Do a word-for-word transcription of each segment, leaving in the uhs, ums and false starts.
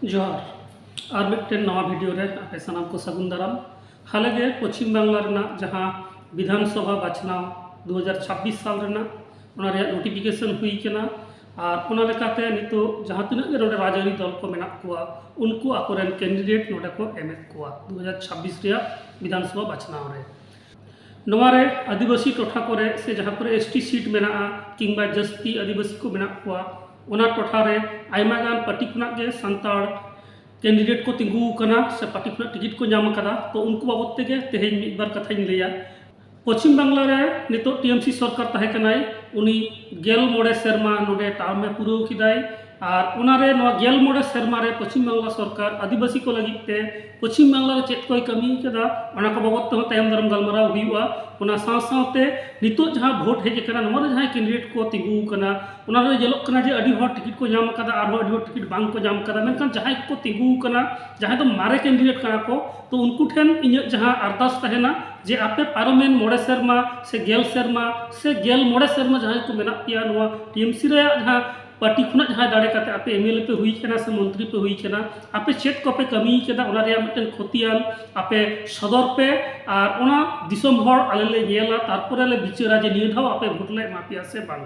ᱡᱚᱦᱟᱨ᱾ ᱟᱨ ᱢᱤᱫᱴᱮᱱ ᱱᱟᱣᱟ ᱵᱷᱤᱰᱤᱭᱳ ᱨᱮ ᱟᱯᱮ ᱥᱟᱱᱟᱢ ᱠᱚ ᱥᱟᱹᱜᱩᱱ ᱫᱟᱨᱟᱢ᱾ ᱦᱟᱞᱮ ᱜᱮ ᱯᱚᱪᱷᱤᱢ ᱵᱟᱝᱞᱟ ᱨᱮᱱᱟᱜ ᱡᱟᱦᱟᱸ ᱵᱤᱫᱷᱟᱱ ᱥᱚᱵᱷᱟ ᱵᱟᱪᱷᱱᱟᱣ ᱫᱩ ᱦᱟᱡᱟᱨ ᱪᱷᱟᱵᱵᱤᱥ ᱥᱟᱞ ᱨᱮᱱᱟᱜ, ᱚᱱᱟ ᱨᱮᱭᱟᱜ ᱱᱳᱴᱤᱯᱷᱤᱠᱮᱥᱚᱱ ᱦᱩᱭ ᱠᱟᱱᱟ᱾ ᱟᱨ ᱚᱱᱟ ᱞᱮᱠᱟᱛᱮ ᱱᱤᱛᱚᱜ ᱡᱟᱦᱟᱸ ᱛᱤᱱᱟᱹᱜ ᱜᱮ ᱱᱚᱰᱮ ᱨᱟᱡᱽᱟᱹᱨᱤ ᱫᱚᱞ ᱠᱚ ᱢᱮᱱᱟᱜ ᱠᱚᱣᱟ, ᱩᱱᱠᱩ ᱟᱠᱚᱨᱮᱱ ᱠᱮᱱᱰᱤᱰᱮᱴ ᱱᱚᱰᱮ ᱠᱚ ᱮᱢᱮᱫ ᱠᱚᱣᱟ ᱫᱩ ᱦᱟᱡᱟᱨ ᱪᱷᱟᱵᱵᱤᱥ ᱨᱮᱭᱟᱜ ᱵᱤᱫᱷᱟᱱ ᱥᱚᱵᱷᱟ ᱵᱟᱪᱷᱱᱟᱣ ᱨᱮ᱾ ᱱᱚᱣᱟ ᱨᱮ ᱟᱹᱫᱤᱵᱟᱹᱥᱤ ᱴᱚᱴᱷᱟ ᱠᱚᱨᱮ ᱥᱮ ᱡᱟᱦᱟᱸ ᱠᱚᱨᱮ ᱮᱥ ᱴᱤ ᱥᱤᱴ ᱢᱮᱱᱟᱜᱼᱟ ᱠᱤᱝᱵᱟ ᱡᱟᱹᱥᱛᱤ ᱟᱹᱫᱤᱵᱟᱹᱥᱤ ᱠᱚ ᱢᱮᱱᱟᱜ ᱠᱚᱣᱟ, ᱚᱱᱟ ᱴᱚᱴᱷᱟ ᱨᱮ ᱟᱭᱢᱟ ᱜᱟᱱ ᱯᱟᱹᱴᱤ ᱠᱷᱚᱱᱟᱜ ᱜᱮ ᱥᱟᱱᱛᱟᱲ ᱠᱮᱱᱰᱤᱰᱮᱴ ᱠᱚ ᱛᱤᱸᱜᱩ ᱟᱠᱟᱱᱟ ᱥᱮ ᱯᱟᱹᱴᱤ ᱠᱷᱚᱱᱟᱜ ᱴᱤᱠᱤᱴ ᱠᱚ ᱧᱟᱢ ᱟᱠᱟᱫᱟ᱾ ᱛᱚ, ᱩᱱᱠᱩ ᱵᱟᱵᱚᱫ ᱛᱮᱜᱮ ᱛᱮᱦᱮᱧ ᱢᱤᱫ ᱵᱟᱨ ᱠᱟᱛᱷᱟᱧ ᱞᱟᱹᱭᱟ᱾ ᱯᱚᱪᱷᱤᱢ ᱵᱟᱝᱞᱟ ᱨᱮ ᱱᱤᱛᱚᱜ ᱴᱤ ᱮᱢ ᱥᱤ ᱥᱚᱨᱠᱟᱨ ᱛᱟᱦᱮᱸ ᱠᱟᱱᱟᱭ, ᱩᱱᱤ ᱜᱮᱞ ᱢᱚᱬᱮ ᱥᱮᱨᱢᱟ ᱱᱚᱰᱮ ᱴᱟᱨᱢ ᱮ ᱯᱩᱨᱟᱹᱣ ᱠᱮᱫᱟᱭ᱾ ᱟᱨ ᱚᱱᱟᱨᱮ ᱱᱚᱣᱟ ᱜᱮᱞ ᱢᱚᱬᱮ ᱥᱮᱨᱢᱟ ᱨᱮ ᱯᱚᱪᱷᱤᱢ ᱵᱟᱝᱞᱟ ᱥᱚᱨᱠᱟᱨ ᱟᱹᱫᱤᱵᱟᱹᱥᱤ ᱠᱚ ᱞᱟᱹᱜᱤᱫ ᱛᱮ ᱯᱚᱪᱷᱤᱢ ᱵᱟᱝᱞᱟ ᱨᱮ ᱪᱮᱫ ᱠᱚᱭ ᱠᱟᱹᱢᱤ ᱠᱟᱫᱟ, ᱚᱱᱟ ᱠᱚ ᱵᱟᱵᱚᱫ ᱛᱮᱦᱚᱸ ᱛᱟᱭᱚᱢ ᱫᱟᱨᱟᱢ ᱜᱟᱞᱢᱟᱨᱟᱣ ᱦᱩᱭᱩᱜᱼᱟ᱾ ᱚᱱᱟ ᱥᱟᱶ ᱥᱟᱶᱛᱮ ᱱᱤᱛᱚᱜ ᱡᱟᱦᱟᱸ ᱵᱷᱳᱴ ᱦᱮᱡ ᱟᱠᱟᱱᱟ, ᱱᱚᱣᱟ ᱨᱮ ᱡᱟᱦᱟᱸᱭ ᱠᱮᱱᱰᱤᱰᱮᱴ ᱠᱚ ᱛᱤᱸᱜᱩ ᱟᱠᱟᱱᱟ, ᱚᱱᱟ ᱨᱮ ᱧᱮᱞᱚᱜ ᱠᱟᱱᱟ ᱡᱮ ᱟᱹᱰᱤ ᱦᱚᱲ ᱴᱤᱠᱤᱴ ᱠᱚ ᱧᱟᱢ ᱟᱠᱟᱫᱟ, ᱟᱨᱦᱚᱸ ᱟᱹᱰᱤ ᱦᱚᱲ ᱴᱤᱠᱤᱴ ᱵᱟᱝ ᱠᱚ ᱧᱟᱢ ᱟᱠᱟᱫᱟ᱾ ᱢᱮᱱᱠᱷᱟᱱ ᱡᱟᱦᱟᱸᱭ ᱠᱚᱠᱚ ᱛᱤᱸᱜᱩ ᱟᱠᱟᱱᱟ, ᱡᱟᱦᱟᱸᱭ ᱫᱚ ᱢᱟᱨᱮ ᱠᱮᱱᱰᱤᱰᱮᱴ ᱠᱟᱱᱟ ᱠᱚ, ᱛᱚ ᱩᱱᱠᱩ ᱴᱷᱮᱱ ᱤᱧᱟᱹᱜ ᱡᱟᱦᱟᱸ ᱟᱨᱫᱟᱥ ᱛᱟᱦᱮᱱᱟ ᱡᱮ ᱟᱯᱮ ᱯᱟᱨᱚᱢᱮᱱ ᱢᱚᱬᱮ ᱥᱮᱨᱢᱟ ᱥᱮ ᱜᱮᱞ ᱥᱮᱨᱢᱟ ᱥᱮ ᱜᱮᱞ ᱢᱚᱬᱮ ᱥᱮᱨᱢᱟ ᱡᱟᱦᱟᱸᱭ ᱠᱚ ᱢᱮᱱᱟᱜ ᱯᱮᱭᱟ, ᱱᱚᱣᱟ ᱴᱤ ᱮᱢ ᱥᱤ ᱨᱮᱭᱟᱜ ᱡᱟᱦᱟᱸ ᱯᱟᱨᱴᱤ ᱠᱷᱚᱱᱟᱜ ᱡᱟᱦᱟᱸᱭ ᱫᱟᱲᱮ ᱠᱟᱛᱮ ᱟᱯᱮ ᱮᱢ ᱮᱞ ᱮ ᱯᱮ ᱦᱩᱭ ᱠᱟᱱᱟ ᱥᱮ ᱢᱚᱱᱛᱨᱤ ᱯᱮ ᱦᱩᱭ ᱠᱟᱱᱟ, ᱟᱯᱮ ᱪᱮᱫ ᱠᱚᱯᱮ ᱠᱟᱹᱢᱤ ᱠᱟᱫᱟ, ᱚᱱᱟ ᱨᱮᱭᱟᱜ ᱢᱤᱫᱴᱮᱱ ᱠᱷᱚᱛᱤᱭᱟᱱ ᱟᱯᱮ ᱥᱚᱫᱚᱨ ᱯᱮ᱾ ᱟᱨ ᱚᱱᱟ ᱫᱤᱥᱚᱢ ᱦᱚᱲ ᱟᱞᱮ ᱞᱮ ᱧᱮᱞᱟ, ᱛᱟᱨᱯᱚᱨᱮ ᱞᱮ ᱵᱤᱪᱟᱹᱨᱟ ᱡᱮ ᱱᱤᱭᱟᱹ ᱫᱷᱟᱣ ᱟᱯᱮ ᱵᱷᱳᱴ ᱞᱮ ᱮᱢᱟ ᱯᱮᱭᱟ ᱥᱮ ᱵᱟᱝ᱾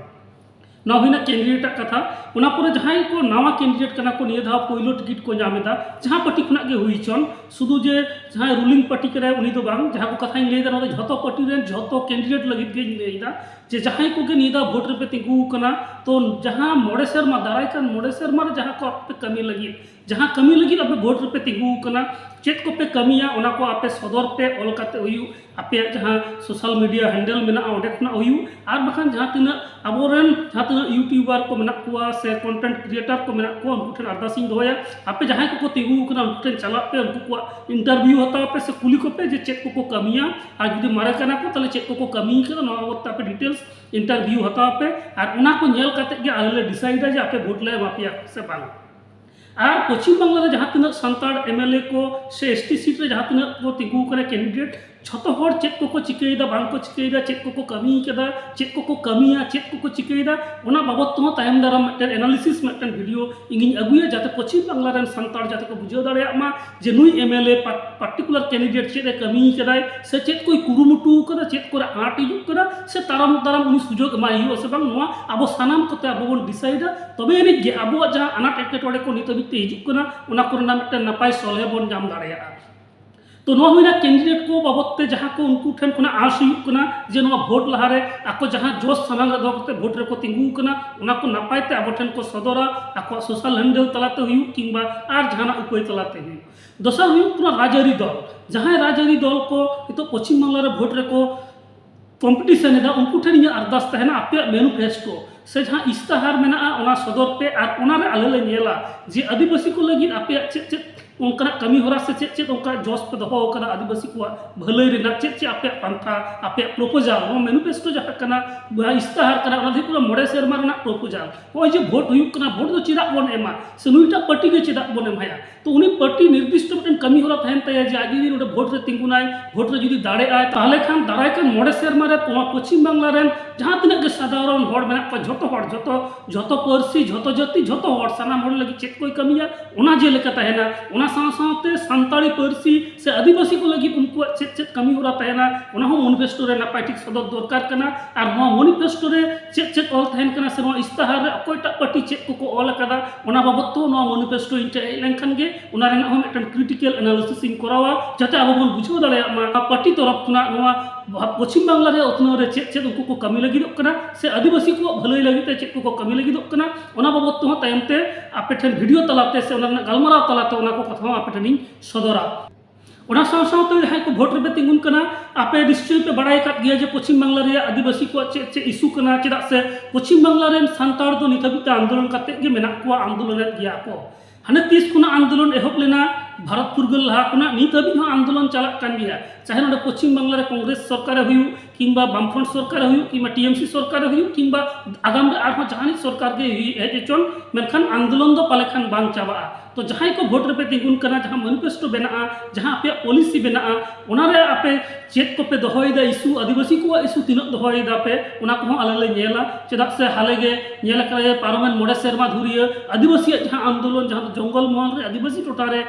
ᱱᱚᱣᱟ ᱦᱩᱭᱱᱟ ᱠᱮᱱᱰᱤᱰᱮᱴᱟᱜ ᱠᱟᱛᱷᱟ᱾ ᱚᱱᱟ ᱯᱚᱨᱮ ᱡᱟᱦᱟᱸᱭ ᱠᱚ ᱱᱟᱣᱟ ᱠᱮᱱᱰᱤᱰᱮᱴ ᱠᱟᱱᱟ ᱠᱚ, ᱱᱤᱭᱟᱹ ᱫᱷᱟᱣ ᱯᱳᱭᱞᱳ ᱴᱤᱠᱤᱴ ᱠᱚ ᱧᱟᱢ ᱮᱫᱟ, ᱡᱟᱦᱟᱸ ᱯᱟᱨᱴᱤ ᱠᱷᱚᱱᱟᱜ ᱜᱮ ᱦᱩᱭ ᱦᱚᱪᱚᱱ, ᱥᱩᱫᱷᱩ ᱡᱮ ᱡᱟᱦᱟᱸᱭ ᱨᱩᱞᱤᱝ ᱯᱟᱨᱴᱤ ᱠᱟᱱᱟᱭ ᱩᱱᱤ ᱫᱚ ᱵᱟᱝ, ᱡᱟᱦᱟᱸ ᱠᱚ ᱠᱟᱛᱷᱟᱧ ᱞᱟᱹᱭ ᱮᱫᱟ, ᱱᱚᱣᱟ ᱫᱚ ᱡᱷᱚᱛᱚ ᱯᱟᱨᱴᱤ ᱨᱮᱱ ᱡᱷᱚᱛᱚ ᱠᱮᱱᱰᱤᱰᱮᱴ ᱞᱟᱹᱜᱤᱫ ᱜᱮᱧ ᱞᱟᱹᱭ ᱮᱫᱟ, ᱡᱮ ᱡᱟᱦᱟᱸᱭ ᱠᱚᱜᱮ ᱱᱤᱭᱟᱹ ᱫᱷᱟᱣ ᱵᱷᱳᱴ ᱨᱮᱯᱮ ᱛᱤᱸᱜᱩ ᱟᱠᱟᱱᱟ, ᱛᱚ ᱡᱟᱦᱟᱸ ᱢᱚᱬᱮ ᱥᱮᱨᱢᱟ, ᱫᱟᱨᱟᱭ ᱠᱟᱱ ᱢᱚᱬᱮ ᱥᱮᱨᱢᱟ ᱨᱮ ᱡᱟᱦᱟᱸ ᱠᱚ ᱟᱯᱮ ᱠᱟᱹᱢᱤ ᱞᱟᱹᱜᱤᱫ, ᱡᱟᱦᱟᱸ ᱠᱟᱹᱢᱤ ᱞᱟᱹᱜᱤᱫ ᱟᱯᱮ ᱵᱷᱳᱴ ᱨᱮᱯᱮ ᱛᱤᱸᱜᱩ ᱟᱠᱟᱱᱟ, ᱪᱮᱫ ᱠᱚᱯᱮ ᱠᱟᱹᱢᱤᱭᱟ, ᱚᱱᱟ ᱠᱚ ᱟᱯᱮ ᱥᱚᱫᱚᱨ ᱯᱮ, ᱚᱞ ᱠᱟᱛᱮ ᱦᱩᱭᱩᱜ, ᱟᱯᱮᱭᱟᱜ ᱡᱟᱦᱟᱸ ᱥᱳᱥᱟᱞ ᱢᱤᱰᱤᱭᱟ ᱦᱮᱱᱰᱮᱞ ᱢᱮᱱᱟᱜᱼᱟ, ᱚᱸᱰᱮ ᱠᱷᱚᱱᱟᱜ ᱦᱩᱭᱩᱜ, ᱟᱨ ᱵᱟᱠᱷᱟᱱ ᱡᱟᱦᱟᱸ ᱛᱤᱱᱟᱹᱜ ᱟᱵᱚᱨᱮᱱ ᱡᱟᱦᱟᱸ ᱛᱤᱱᱟᱹᱜ ᱤᱭᱩᱴᱤᱭᱩᱵᱟᱨ ᱠᱚ ᱢᱮᱱᱟᱜ ᱠᱚᱣᱟ ᱥᱮ ᱠᱚᱱᱴᱮᱱᱴ ᱠᱨᱤᱭᱮᱴᱟᱨ ᱠᱚ ᱢᱮᱱᱟᱜ ᱠᱚᱣᱟ, ᱩᱱᱠᱩ ᱴᱷᱮᱱ ᱟᱨᱫᱟᱥ ᱤᱧ ᱫᱚᱦᱚᱭᱟ, ᱟᱯᱮ ᱡᱟᱦᱟᱸᱭ ᱠᱚᱠᱚ ᱛᱤᱸᱜᱩ ᱟᱠᱟᱱᱟ, ᱩᱱᱠᱩ ᱴᱷᱮᱱ ᱪᱟᱞᱟᱜ ᱯᱮ, ᱩᱱᱠᱩ ᱠᱚᱣᱟᱜ ᱤᱱᱴᱟᱨᱵᱷᱤᱭᱩ ᱦᱟᱛᱟᱣ ᱯᱮ ᱥᱮ ᱠᱩᱞᱤ ᱠᱚᱯᱮ ᱡᱮ ᱪᱮᱫ ᱠᱚᱠᱚ ᱠᱟᱹᱢᱤᱭᱟ, ᱟᱨ ᱡᱩᱫᱤ ᱢᱟᱨᱮ ᱠᱟᱱᱟ ᱠᱚ, ᱛᱟᱦᱚᱞᱮ ᱪᱮᱫ ᱠᱚᱠᱚ ᱠᱟᱹᱢᱤ ᱠᱟᱱᱟ, ᱱᱚᱣᱟ ᱵᱟᱵᱚᱫ ᱛᱮ ᱟᱯᱮ ᱰᱤᱴᱮᱞᱥ ᱤᱱᱴᱟᱨᱵᱷᱤᱭᱩ ᱦᱟᱛᱟᱣ ᱯᱮ᱾ ᱟᱨ ᱚᱱᱟ ᱠᱚ ᱧᱮᱞ ᱠᱟᱛᱮ ᱜᱮ ᱟᱞᱮ ᱞᱮ ᱰᱤᱥᱟᱭᱤᱰᱟ ᱡᱮ ᱟᱯᱮ ᱵᱷᱳᱴ ᱞᱮ ᱮᱢᱟ ᱯᱮᱭᱟ ᱥᱮ ᱵᱟᱝ᱾ ᱟᱨ ᱯᱚᱪᱷᱤᱢ ᱵᱟᱝᱞᱟ ᱨᱮ ᱡᱟᱦᱟᱸ ᱛᱤᱱᱟᱹᱜ ᱥᱟᱱᱛᱟᱲ ᱮᱢ ᱮᱞ ᱮ ᱠᱚ ᱥᱮ ᱮᱥ ᱴᱤ ᱥᱤᱴ ᱨᱮ ᱡᱟᱦᱟᱸ ᱛᱤᱱᱟᱹᱜ ᱠᱚ ᱛᱤᱸᱜᱩ ᱟᱠᱟᱱᱟ ᱠᱮᱱᱰᱤᱰᱮᱴ, ᱡᱷᱚᱛᱚ ᱦᱚᱲ ᱪᱮᱫ ᱠᱚᱠᱚ ᱪᱤᱠᱟᱹᱭᱮᱫᱟ, ᱵᱟᱝ ᱠᱚ ᱪᱤᱠᱟᱹᱭᱮᱫᱟ, ᱪᱮᱫ ᱠᱚᱠᱚ ᱠᱟᱹᱢᱤ ᱠᱟᱫᱟ, ᱪᱮᱫ ᱠᱚᱠᱚ ᱠᱟᱹᱢᱤᱭᱟ, ᱪᱮᱫ ᱠᱚᱠᱚ ᱪᱤᱠᱟᱹᱭᱮᱫᱟ, ᱚᱱᱟ ᱵᱟᱵᱚᱫ ᱛᱮᱦᱚᱸ ᱛᱟᱭᱚᱢ ᱫᱟᱨᱟᱢ ᱢᱤᱫᱴᱮᱱ ᱮᱱᱟᱞᱤᱥᱤᱥ ᱢᱤᱫᱴᱮᱱ ᱵᱷᱤᱰᱤᱭᱳ ᱤᱧᱤᱧ ᱟᱹᱜᱩᱭᱟ, ᱡᱟᱛᱮ ᱯᱚᱪᱷᱤᱢ ᱵᱟᱝᱞᱟ ᱨᱮᱱ ᱥᱟᱱᱛᱟᱲ ᱡᱟᱛᱮ ᱠᱚ ᱵᱩᱡᱷᱟᱹᱣ ᱫᱟᱲᱮᱭᱟᱜ ᱢᱟ ᱡᱮ ᱱᱩᱭ M L A particular candidate ᱪᱮᱫ ᱮ ᱠᱟᱹᱢᱤ ᱠᱟᱫᱟᱭ, ᱥᱮ ᱪᱮᱫ ᱠᱚᱭ ᱠᱩᱨᱩᱢᱩᱴᱩ ᱠᱟᱫᱟ, ᱪᱮᱫ ᱠᱚᱨᱮ ᱟᱸᱴ ᱦᱤᱡᱩᱜ ᱠᱟᱱᱟ, ᱥᱮ ᱛᱟᱭᱚᱢ ᱫᱟᱨᱟᱢ ᱩᱱᱤ ᱥᱩᱡᱳᱜᱽ ᱮᱢᱟᱭ ᱦᱩᱭᱩᱜᱼᱟ ᱥᱮ ᱵᱟᱝ, ᱱᱚᱣᱟ ᱟᱵᱚ ᱥᱟᱱᱟᱢ ᱠᱚᱛᱮ ᱟᱵᱚ ᱵᱚᱱ ᱰᱤᱥᱟᱭᱤᱰᱟ᱾ ᱛᱚᱵᱮ ᱟᱹᱱᱤᱡ ᱜᱮ ᱟᱵᱚᱣᱟᱜ ᱡᱟᱦᱟᱸ ᱟᱱᱟᱴ ᱮᱴᱠᱮᱴᱚᱬᱮ ᱠᱚ ᱱᱤᱛ ᱦᱟᱹᱵᱤᱡ ᱛᱮ ᱦᱤᱡᱩᱜ ᱠᱟᱱᱟ, ᱚᱱᱟ ᱠᱚᱨᱮᱱᱟᱜ ᱢᱤᱫᱴᱮᱱ ᱱᱟᱯᱟᱭ ᱥᱚᱞᱦᱮ ᱵᱚᱱ ᱧᱟᱢ ᱫᱟᱲᱮᱭᱟᱜᱼᱟ᱾ ᱛᱚ ᱱᱚᱣᱟ ᱦᱩᱭᱱᱟ ᱠᱮᱱᱰᱤᱰᱮᱴ ᱠᱚ ᱵᱟᱵᱚᱫ ᱛᱮ ᱡᱟᱦᱟᱸ ᱠᱚ ᱩᱱᱠᱩ ᱴᱷᱮᱱ ᱠᱷᱚᱱᱟᱜ ᱟᱸᱥ ᱦᱩᱭᱩᱜ ᱠᱟᱱᱟ ᱡᱮ ᱱᱚᱣᱟ ᱵᱷᱳᱴ ᱞᱟᱦᱟᱨᱮ ᱟᱠᱚ ᱡᱟᱦᱟᱸ ᱡᱚᱥ ᱥᱟᱢᱟᱝ ᱨᱮ ᱫᱚᱦᱚ ᱠᱟᱛᱮ ᱵᱷᱳᱴ ᱨᱮᱠᱚ ᱛᱤᱸᱜᱩ ᱟᱠᱟᱱᱟ, ᱚᱱᱟ ᱠᱚ ᱱᱟᱯᱟᱭ ᱛᱮ ᱟᱵᱚ ᱴᱷᱮᱱ ᱠᱚ ᱥᱚᱫᱚᱨᱟ, ᱟᱠᱚᱣᱟᱜ ᱥᱳᱥᱟᱞ ᱦᱮᱱᱰᱮᱞ ᱛᱟᱞᱟᱛᱮ ᱦᱩᱭᱩᱜ ᱠᱤᱝᱵᱟ ᱟᱨ ᱡᱟᱦᱟᱱᱟᱜ ᱩᱯᱟᱹᱭ ᱛᱟᱞᱟᱛᱮ ᱦᱩᱭᱩᱜ᱾ ᱫᱚᱥᱟᱨ ᱦᱩᱭᱩᱜ ᱠᱟᱱᱟ ᱨᱟᱡᱽᱟᱹᱨᱤ ᱫᱚᱞ᱾ ᱡᱟᱦᱟᱸᱭ ᱨᱟᱡᱽᱟᱹᱨᱤ ᱫᱚᱞ ᱠᱚ ᱱᱤᱛᱚᱜ ᱯᱚᱪᱷᱤᱢ ᱵᱟᱝᱞᱟ ᱨᱮ ᱵᱷᱳᱴ ᱨᱮᱠᱚ ᱠᱚᱢᱯᱤᱴᱤᱥᱚᱱ ᱮᱫᱟ, ᱩᱱᱠᱩ ᱴᱷᱮᱱ ᱤᱧᱟᱹᱜ ᱟᱨᱫᱟᱥ ᱛᱟᱦᱮᱱᱟ, ᱟᱯᱮᱭᱟᱜ ᱢᱮᱱᱤᱯᱷᱮᱥᱴᱳ ᱥᱮ ᱡᱟᱦᱟᱸ ᱤᱥᱛᱟᱦᱟᱨ ᱢᱮᱱᱟᱜᱼᱟ, ᱚᱱᱟ ᱥᱚᱫᱚᱨ ᱯᱮ ᱟᱨ ᱚᱱᱟᱨᱮ ᱟᱞᱮ ᱞᱮ ᱧᱮᱞᱟ ᱡᱮ ᱟᱹᱫᱤᱵᱟᱹᱥᱤ ᱠᱚ ᱞᱟᱹᱜᱤᱫ ᱟᱯᱮᱭᱟᱜ ᱪᱮᱫ ᱪᱮᱫ ᱚᱱᱠᱟᱱᱟᱜ ᱠᱟᱹᱢᱤ ᱦᱚᱨᱟ ᱥᱮ ᱪᱮᱫ ᱪᱮᱫ ᱚᱱᱠᱟ ᱡᱚᱥ ᱯᱮ ᱫᱚᱦᱚ ᱟᱠᱟᱫᱟ ᱟᱹᱫᱤᱵᱟᱹᱥᱤ ᱠᱚᱣᱟᱜ ᱵᱷᱟᱹᱞᱟᱹᱭ ᱨᱮᱱᱟᱜ, ᱪᱮᱫ ᱪᱮᱫ ᱟᱯᱮᱭᱟᱜ ᱯᱟᱱᱛᱷᱟ, ᱟᱯᱮᱭᱟᱜ ᱯᱨᱚᱯᱳᱡᱟᱞ, ᱱᱚᱣᱟ ᱢᱮᱱᱤᱯᱷᱮᱥᱴᱳ ᱡᱟᱦᱟᱸ ᱠᱟᱱᱟ, ᱡᱟᱦᱟᱸ ᱤᱥᱛᱟᱦᱟᱨ ᱠᱟᱱᱟ, ᱚᱱᱟ ᱫᱚ ᱦᱩᱭᱩᱜ ᱠᱟᱱᱟ ᱢᱚᱬᱮ ᱥᱮᱨᱢᱟ ᱨᱮᱱᱟᱜ ᱯᱨᱚᱯᱳᱡᱟᱞ᱾ ᱱᱚᱜᱼᱚᱭ ᱡᱮ ᱵᱷᱳᱴ ᱦᱩᱭᱩᱜ ᱠᱟᱱᱟ, ᱵᱷᱳᱴ ᱫᱚ ᱪᱮᱫᱟᱜ ᱵᱚᱱ ᱮᱢᱟ ᱥᱮ ᱱᱩᱭᱴᱟᱜ ᱯᱟᱨᱴᱤ ᱜᱮ ᱪᱮᱫᱟᱜ ᱵᱚᱱ ᱮᱢᱟᱭᱟ? ᱛᱚ ᱩᱱᱤ ᱯᱟᱨᱴᱤ ᱱᱤᱨᱫᱤᱥᱴᱚ ᱢᱤᱫᱴᱮᱱ ᱠᱟᱹᱢᱤ ᱦᱚᱨᱟ ᱛᱟᱦᱮᱱ ᱛᱟᱭᱟ ᱡᱮ ᱟᱡ ᱡᱩᱫᱤ ᱱᱚᱰᱮ ᱵᱷᱳᱴ ᱨᱮ ᱛᱤᱸᱜᱩᱱᱟᱭ, ᱵᱷᱳᱴ ᱨᱮ ᱡᱩᱫᱤ ᱫᱟᱲᱮᱜᱼᱟᱭ, ᱛᱟᱦᱚᱞᱮ ᱠᱷᱟᱱ ᱫᱟᱨᱟᱭ ᱠᱟᱱ ᱢᱚᱬᱮ ᱥᱮᱨᱢᱟ ᱨᱮ ᱱᱚᱣᱟ ᱯᱚᱪᱷᱤᱢ ᱵᱟᱝᱞᱟ ᱨᱮᱱ ᱡᱟᱦᱟᱸ ᱛᱤᱱᱟᱹᱜ ᱜᱮ ᱥᱟᱫᱷᱟᱨᱚᱱ ᱦᱚᱲ ᱢᱮᱱᱟᱜ ᱠᱚᱣᱟ, ᱡᱷᱚᱛᱚ ᱦᱚᱲ, ᱡᱷᱚᱛᱚ, ᱡᱷᱚᱛᱚ ᱯᱟᱹᱨᱥᱤ, ᱡᱷᱚᱛᱚ ᱡᱟᱹᱛᱤ, ᱡᱷᱚᱛᱚ ᱦᱚᱲ, ᱥᱟᱱᱟᱢ ᱦᱚᱲ ᱞᱟᱹᱜᱤᱫ ᱪᱮᱫ ᱠᱚᱭ ᱠᱟᱹᱢᱤᱭᱟ, ᱚᱱᱟ ᱡᱮᱞᱮᱠᱟ ᱛᱟᱦᱮᱱᱟ᱾ ᱚᱱᱟ ᱥᱟᱶ ᱥᱟᱶᱛᱮ ᱥᱟᱱᱛᱟᱲᱤ ᱯᱟᱹᱨᱥᱤ ᱥᱮ ᱟᱹᱫᱤᱵᱟᱹᱥᱤ ᱠᱚ ᱞᱟᱹᱜᱤᱫ ᱩᱱᱠᱩᱣᱟᱜ ᱪᱮᱫ ᱪᱮᱫ ᱠᱟᱹᱢᱤ ᱦᱚᱨᱟ ᱛᱟᱦᱮᱱᱟ, ᱚᱱᱟ ᱦᱚᱸ ᱢᱚᱱᱤᱯᱷᱮᱥᱴᱳ ᱨᱮ ᱱᱟᱯᱟᱭ ᱴᱷᱤᱠ ᱥᱚᱫᱚᱨ ᱫᱚᱨᱠᱟᱨ ᱠᱟᱱᱟ᱾ ᱟᱨ ᱱᱚᱣᱟ ᱢᱚᱱᱤᱯᱷᱮᱥᱴᱳ ᱨᱮ ᱪᱮᱫ ᱪᱮᱫ ᱚᱞ ᱛᱟᱦᱮᱱ ᱠᱟᱱᱟ ᱥᱮ ᱱᱚᱣᱟ ᱤᱥᱛᱟᱦᱟᱨ ᱨᱮ ᱚᱠᱚᱭᱴᱟᱜ ᱯᱟᱨᱴᱤ ᱪᱮᱫ ᱠᱚᱠᱚ ᱚᱞ ᱟᱠᱟᱫᱟ, ᱚᱱᱟ ᱵᱟᱵᱚᱫ ᱛᱮ ᱱᱚᱣᱟ ᱢᱚᱱᱤᱯᱷᱮᱥᱴᱳ ᱤᱧ ᱴᱷᱮᱱ ᱦᱮᱡ ᱞᱮᱱᱠᱷᱟᱱ ᱜᱮ ᱚᱱᱟ ᱨᱮᱱᱟᱜ ᱦᱚᱸ ᱢᱤᱫᱴᱟᱝ ᱠᱨᱤᱴᱤᱠᱮᱞ ᱮᱱᱟᱞᱤᱥᱤᱥ ᱤᱧ ᱠᱚᱨᱟᱣᱟ, ᱡᱟᱛᱮ ᱟᱵᱚ ᱵᱚᱱ ᱵᱩᱡᱷᱟᱹᱣ ᱫᱟᱲᱮᱭᱟᱜ ᱢᱟ ᱯᱟᱨᱴᱤ ᱛᱚᱨᱚᱯ ᱠᱷᱚᱱᱟᱜ ᱱᱚᱣᱟ ᱯᱚᱪᱷᱤᱢ ᱵᱟᱝᱞᱟ ᱨᱮᱭᱟᱜ ᱩᱛᱱᱟᱹᱣ ᱨᱮ ᱪᱮᱫ ᱪᱮᱫ ᱩᱱᱠᱩ ᱠᱚ ᱠᱟᱹᱢᱤ ᱞᱟᱹᱜᱤᱫᱚᱜ ᱠᱟᱱᱟ ᱥᱮ ᱟᱹᱫᱤᱵᱟᱹᱥᱤ ᱠᱚᱣᱟᱜ ᱵᱷᱟᱹᱞᱟᱹᱭ ᱞᱟᱹᱜᱤᱫ ᱛᱮ ᱪᱮᱫ ᱠᱚᱠᱚ ᱠᱟᱹᱢᱤ ᱞᱟᱹᱜᱤᱫᱚᱜ ᱠᱟᱱᱟ, ᱚᱱᱟ ᱵᱟᱵᱚᱫ ᱛᱮᱦᱚᱸ ᱛᱟᱭᱚᱢ ᱛᱮ ᱟᱯᱮ ᱴᱷᱮᱱ ᱵᱷᱤᱰᱤᱭᱳ ᱛᱟᱞᱟᱛᱮ ᱥᱮ ᱚᱱᱟ ᱨᱮᱱᱟᱜ ᱜᱟᱞᱢᱟᱨᱟᱣ ᱛᱟᱞᱟᱛᱮ ᱚᱱᱟ ᱠᱚ ᱠᱟᱛᱷᱟ ᱦᱚᱸ ᱟᱯᱮ ᱴᱷᱮᱱᱤᱧ ᱥᱚᱫᱚᱨᱟ᱾ ᱚᱱᱟ ᱥᱟᱶ ᱥᱟᱶᱛᱮ ᱡᱟᱦᱟᱸᱭ ᱠᱚ ᱵᱷᱳᱴ ᱨᱮᱯᱮ ᱛᱤᱸᱜᱩᱱ ᱠᱟᱱᱟ, ᱟᱯᱮ ᱱᱤᱥᱪᱚᱭ ᱯᱮ ᱵᱟᱲᱟᱭ ᱟᱠᱟᱫ ᱜᱮᱭᱟ ᱡᱮ ᱯᱚᱪᱷᱤᱢ ᱵᱟᱝᱞᱟ ᱨᱮᱭᱟᱜ ᱟᱹᱫᱤᱵᱟᱹᱥᱤ ᱠᱚᱣᱟᱜ ᱪᱮᱫ ᱪᱮᱫ ᱤᱥᱩ ᱠᱟᱱᱟ, ᱪᱮᱫᱟᱜ ᱥᱮ ᱯᱚᱪᱷᱤᱢ ᱵᱟᱝᱞᱟ ᱨᱮᱱ ᱥᱟᱱᱛᱟᱲ ᱫᱚ ᱱᱤᱛ ᱦᱟᱹᱵᱤᱡ ᱛᱮ ᱟᱱᱫᱳᱞᱚᱱ ᱠᱟᱛᱮᱫ ᱜᱮ ᱢᱮᱱᱟᱜ ᱠᱚᱣᱟ, ᱟᱱᱫᱳᱞᱚᱱᱮᱫ ᱜᱮᱭᱟ ᱠᱚ᱾ ᱦᱟᱱᱮ ᱛᱤᱥ ᱠᱷᱚᱱᱟᱜ ᱟᱱᱫᱳᱞᱚᱱ ᱮᱦᱚᱵ ᱞᱮᱱᱟ, ᱵᱷᱟᱨᱚᱛ ᱯᱷᱩᱨᱜᱟᱹᱞ ᱞᱟᱦᱟ ᱠᱷᱚᱱᱟᱜ ᱱᱤᱛ ᱦᱟᱹᱵᱤᱡ ᱦᱚᱸ ᱟᱱᱫᱳᱞᱚᱱ ᱪᱟᱞᱟᱜ ᱠᱟᱱ ᱜᱮᱭᱟ᱾ ᱪᱟᱦᱮ ᱱᱚᱰᱮ ᱯᱚᱪᱷᱤᱢ ᱵᱟᱝᱞᱟ ᱨᱮ ᱠᱚᱝᱜᱨᱮᱥ ᱥᱚᱨᱠᱟᱨᱮ ᱦᱩᱭᱩᱜ, ᱠᱤᱝᱵᱟ ᱵᱟᱢᱯᱷᱨᱚᱱᱴ ᱥᱚᱨᱠᱟᱨᱮ ᱦᱩᱭᱩᱜ, ᱠᱤᱝᱵᱟ ᱴᱤ ᱮᱢ ᱥᱤ ᱥᱚᱨᱠᱟᱨᱮ ᱦᱩᱭᱩᱜ, ᱠᱤᱝᱵᱟ ᱟᱜᱟᱢ ᱨᱮ ᱟᱨᱦᱚᱸ ᱡᱟᱦᱟᱱᱤᱡ ᱥᱚᱨᱠᱟᱨ ᱜᱮ ᱦᱩᱭ ᱦᱮᱡ ᱦᱚᱪᱚᱱ, ᱢᱮᱱᱠᱷᱟᱱ ᱟᱱᱫᱳᱞᱚᱱ ᱫᱚ ᱯᱟᱞᱮ ᱠᱷᱟᱱ ᱵᱟᱝ ᱪᱟᱵᱟᱜᱼᱟ᱾ ᱛᱚ ᱡᱟᱦᱟᱸᱭ ᱠᱚ ᱵᱷᱳᱴ ᱨᱮᱯᱮ ᱛᱤᱸᱜᱩᱱ ᱠᱟᱱᱟ, ᱡᱟᱦᱟᱸ ᱢᱮᱱᱤᱯᱷᱮᱥᱴᱳ ᱵᱮᱱᱟᱜᱼᱟ, ᱡᱟᱦᱟᱸ ᱟᱯᱮᱭᱟᱜ ᱯᱚᱞᱤᱥᱤ ᱵᱮᱱᱟᱜᱼᱟ, ᱚᱱᱟᱨᱮ ᱟᱯᱮ ᱪᱮᱫ ᱠᱚᱯᱮ ᱫᱚᱦᱚᱭᱮᱫᱟ ᱤᱥᱩ, ᱟᱹᱫᱤᱵᱟᱹᱥᱤ ᱠᱚᱣᱟᱜ ᱤᱥᱩ ᱛᱤᱱᱟᱹᱜ ᱫᱚᱦᱚᱭᱮᱫᱟ ᱯᱮ, ᱚᱱᱟ ᱠᱚᱦᱚᱸ ᱟᱞᱮ ᱞᱮ ᱧᱮᱞᱟ᱾ ᱪᱮᱫᱟᱜ ᱥᱮ ᱦᱟᱞᱮ ᱜᱮ ᱧᱮᱞ ᱟᱠᱟᱱᱟ ᱡᱮ ᱯᱟᱨᱚᱢᱮᱱ ᱢᱚᱬᱮ ᱥᱮᱨᱢᱟ ᱫᱷᱩᱨᱤᱭᱟᱹ ᱟᱹᱫᱤᱵᱟᱹᱥᱤᱭᱟᱜ ᱡᱟᱦᱟᱸ ᱟᱱᱫᱳᱞᱚᱱ, ᱡᱟᱦᱟᱸ ᱫᱚ ᱡᱚᱝᱜᱚᱞ ᱢᱚᱦᱚᱞ ᱨᱮ ᱟᱹᱫᱤᱵᱟᱹᱥᱤ ᱴᱚᱴᱷᱟ ᱨᱮ